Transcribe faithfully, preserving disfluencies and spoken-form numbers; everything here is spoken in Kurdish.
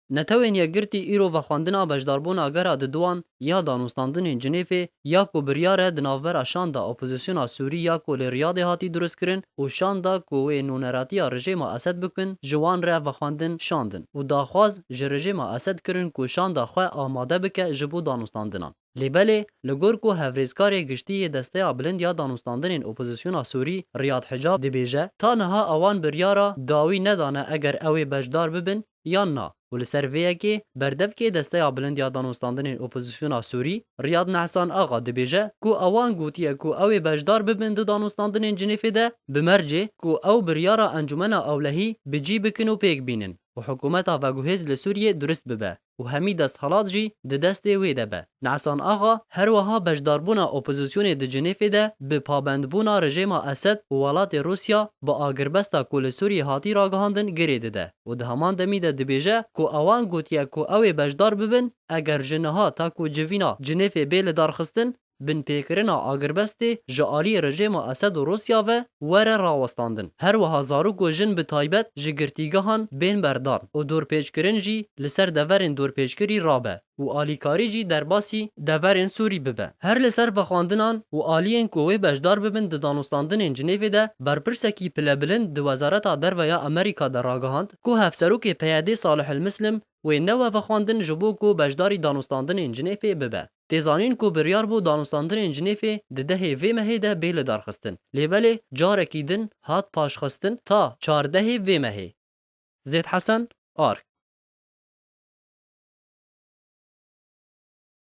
Netewên Yekgirtî îro vexwendina beşdarbûna gera diduwan ya danûstandinên Cinêfê ya ku biryar e di navbera şanda opozisyona Sûrî ya ku li Riyadê hatî durustkirin û şanda ku wê nûneratiya rejêma Esed bikin, ji wan re vexwendin şandin û daxwaz ji rejêma Esed kirin ku şanda xwe amade bike ji bo danûstandinan. Lê belê, li gor ku hevrêzkarê giştî yê Desteya Bilind ya Danûstandinên Opozisyona Sûrî, Riyad Hicab, dibêje, ta niha ewan biryara dawî nedane eger ew ê beşdar bibin yan na û li ser vê yekê berdevkê Desteya Bilind ya Danûstandinên Opozisyona Sûrî, Riyad Nehsan Axa, dibêje ku ewan gotiye ku ew ê beşdar bibin di danûstandinên Cinêfê de, bi mercê ku ew biryara Encûmena Ewlehî bi cî bikin û pêk bînin û hikûmeta veguhêz li Sûriyê durust bibe û hemî desthilat jî di destê wê de be. Nehsan Axa her wiha beşdarbûna opozisyonê di Cinêfê de bi pabendbûna rejêma Esed û welatê Rûsya bi agirbesta ku li Sûriyê hatî ragihandin girê dide û di heman demî de dibêje ku ewan gotiye ku ew ê beşdar bibin, eger ji niha ta ku civîna Cinêfê bê lidarxistin, binpêkirina agirbestê ji alî rejêma Esed û Rûsya ve were rawestandin. Her wiha zarok û jin bi taybet ji girtîgehan bên berdan û dorpêçkirin jî li ser deverên dorpêçkirî rabe û alîkarî jî derbasî deverên Sûrî bibe. Her li ser vexwandinan û aliyên ku wê beşdar bibin di danûstandinên Cinêvê de berpirsekî pilebilind di Wezareta Derve ya Amerîka de ragihand ku hevserokê P Y D'ê Salih El-Mislim wê newe vexwendin ji bo ku beşdarî danûstandinên Cinêvê bibe. Tê zanîn ku biryar bû danûstandinên Cinêfê di dehê vê mehê de bê lidarxistin. Lê belê carekî din hat paşxistin ta çardehê vê mehê. Zêd Hesen, Ark.